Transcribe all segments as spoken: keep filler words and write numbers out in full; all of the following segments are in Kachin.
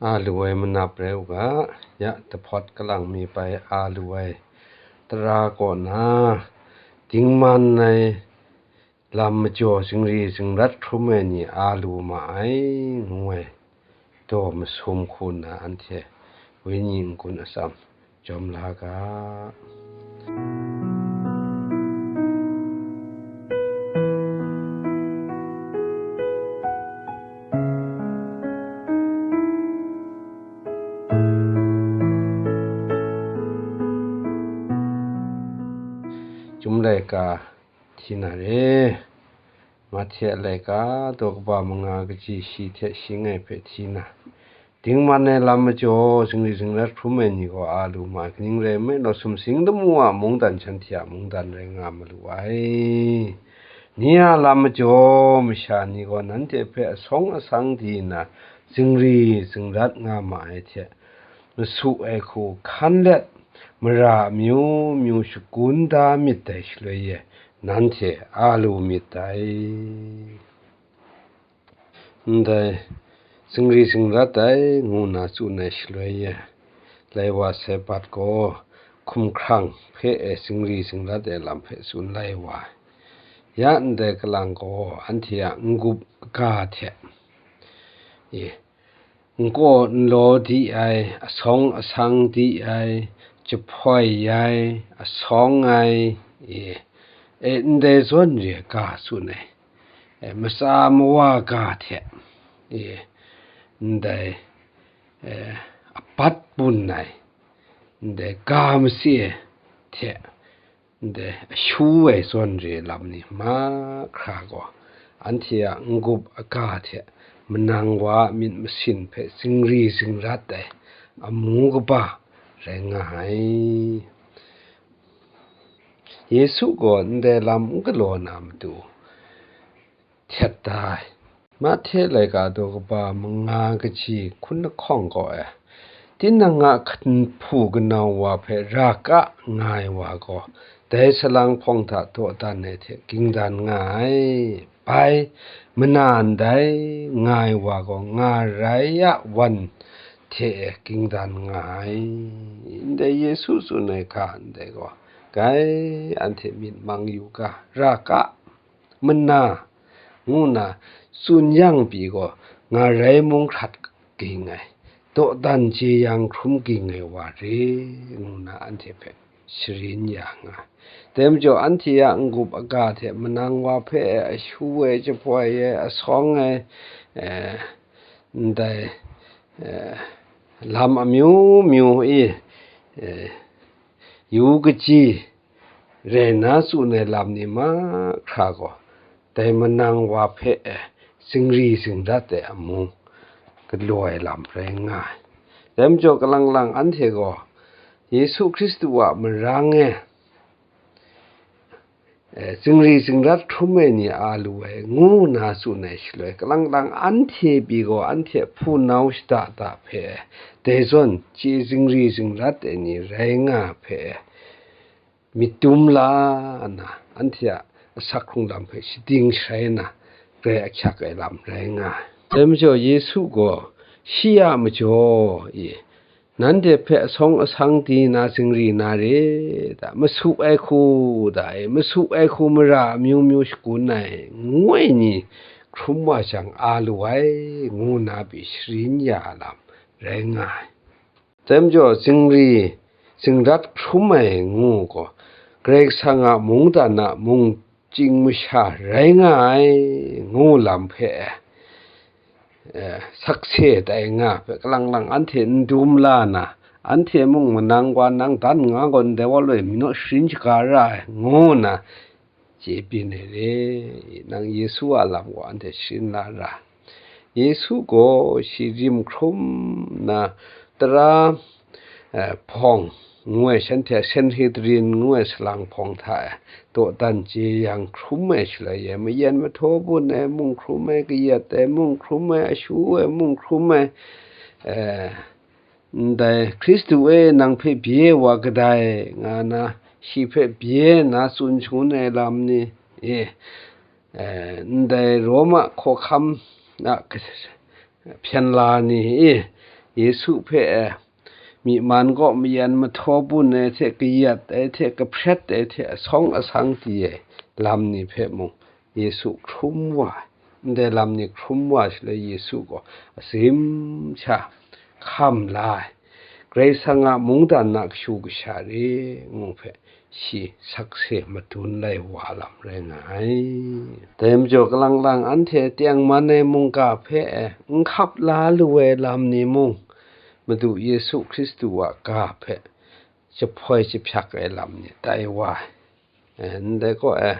A lu ai manap rai u ga, ya, dahpawt kalang mi bai a lu ai tara kaw na, dingman ai lam majaw zingri zingrat hkrum ai ni a lu ma ai, ngu ai daw masum hku nna anhte wenyi n-gun atsam jawm la ga. Chyum laika hti na re. Mahte a laika daw kaba manga kaji shi hte shi ngai hpe hti na, dingman ai lam majaw zingri zingrat hkrum ai ni gaw a lu ma ai, kaning rai nme law, sumsing lamu a mungdan shanhte a mungdan rai nga ma lu ai. Ni a lam majaw masha ni gaw nanhte hpe asawng asang di nna zingri zingrat nga ma ai hte, masu ai hku hkan let, mara amyu myu shagun da myit dai shaloi e, nanhte a lu myit dai. Ndai, zingri zingrat ai, ngu nna tsun ai shaloi e, lai wa Sabat gaw hkumhkrang hpe e zingri zingrat ai lam hpe tsun lai wa ai. Ya ndai kalang gaw anhte a n-gup aga hte, e, nkaw nlaw di ai, asawng asang di ai, jahpoi ai, asawng ai, e, e, ndai zawn re ga tsun ai, e, matsa mawa ga hte, e, ndai, e, abat bun ai, ndai ga mase hte, ndai ashu ai zawn re lam ni mahkra gaw, anhte a n-gup aga hte manang wa a myit masin hpe zingri zingrat ai amu kaba rai nga ai. Yesu gaw ndai lam n galaw na matu, htet da ai. Mahte laika daw kaba manga kaji hkun lahkawng gaw e, tinang a hkan hpu kanau wa hpe ra ka nga ai wa gaw, dai salang hpawng hta dawdan ai hte ging dan nga ai. Bai, mana ndai nga ai wa gaw, nga rai a wan hte e ging dan nga ai. Ndai Yesu tsun ai hka ndai gaw, gai, anhte myit mang yu ga, ra ka, mana, ngu nna tsun yang pyi gaw, nga rai mung hkrat ging ai, dawdan jeyang hkrum ging ai wa re, ngu nna anhte hpe sharin ya nga ai. Dai majaw, anhte a n-gup aga hte manang wa hpe ashu ai, jahpoi ai, asawng ai, eh, ndai, eh, lam amyu myu e, eh, yu kaji rai nna tsun ai lam ni mahkra gaw, dai manang wa hpe e zingri zingrat ai amu galaw ai lam rai nga ai. Dai majaw, kalang lang anhte gaw Yesu Hkristu a marang e, e, zingri zingrat hkrum ai ni a lu ai, ngu nna tsun ai shaloi, kalang lang anhte pyi gaw, anhte hpunau shada da hpe, dai zawn chye zingri zingrat ai ni rai nga hpe, myit dum la nna, anhte a asak hkrung lam hpe shading sharai nna, grai ahkyak ai lam rai nga ai. Dai majaw, Yesu gaw shi a majaw e, nanhte hpe asawng asang di na zingri na re da, masu ai hku da e, masu ai hku mara amyu myu shagun ai, ngu ai ni hkrum wa jang a lu ai, ngu nna pyi sharin ya ai lam rai nga ai. Dai majaw, zingri zingrat hkrum ai ngu gaw, Karai Kasang a mungdan a mung ching masha rai nga ai, ngu lam hpe, eh, sakse tai nga hpe, kalang lang anhte n dum la na, anhte mung manang wa nang dan nga gaw, ndai wa loi mi naw sharin shaga ra ai, ngu nna chye byin ai re. Nang Yesu a lam gaw anhte sharin la ra. Yesu gaw shi rim hkrum nna, tara, eh, hpawng ngu ai, shanhte a Sanhedrin ngu ai salang hpawng hta e dawdan jeyang hkrum ai shaloi e, mayen mahtaw bun ai mung hkrum ai, kayat ai mung hkrum ai, ashu ai mung hkrum ai, eh, ndai, "Hkristu e, nang hpe bye wa kadai," nga na, shi hpe bye nna tsun shangun ai lam ni e, eh, ndai Roma hkawhkam a hpyen la ni e, Yesu hpe e, myi man kaw mayan mahtaw bun ai hte, kayat ai hte, kahpret ai hte, asawng asang di ai lam ni hpe mung Yesu hkrum wa ai. Ndai lam ni hkrum wa shaloi Yesu gaw azim sha hkam la ai. Karai Kasang a mungdan na kashu kasha re ngu hpe shi sakse madun lai wa lam rai nga ai. Dai majaw, kalang lang anhte tengman ai mungga hpe e n hkap la lu ai lam ni mung, Madu Yesu Hkristu a ga hpe jahpoi jahpyak ai lam ni tai wa ai. E, ndai kaw e,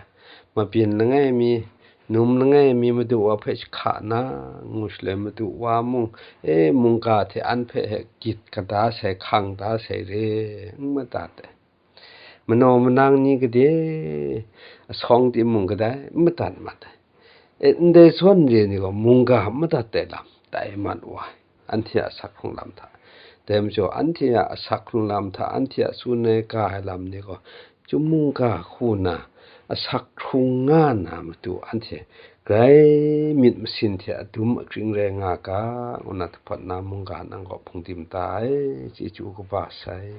mabyin langai mi, num langai mi Madu wa hpe jahka na, ngu shaloi Madu wa mung, e, mungga hte an hpe he gyit kada sai, hkang da sai re, n madat ai. Manaw manang ni gade, asawng timung kadai, n madat mat ai. E, ndai zawn re ni gaw mungga n madat ai lam tai mat wa ai. Anhte a asak hkrung lam hta. Dai majaw, anhte a asak hkrung lam hta, anhte a tsun ai ga ai lam ni gaw, chyum mungga hku na, asak hkrung nga na matu, anhte grai myit masin hte adum akring rai nga ga, ngu na, dahpawt na mungga nang gaw hpung dim ta ai, chyeju kaba sai.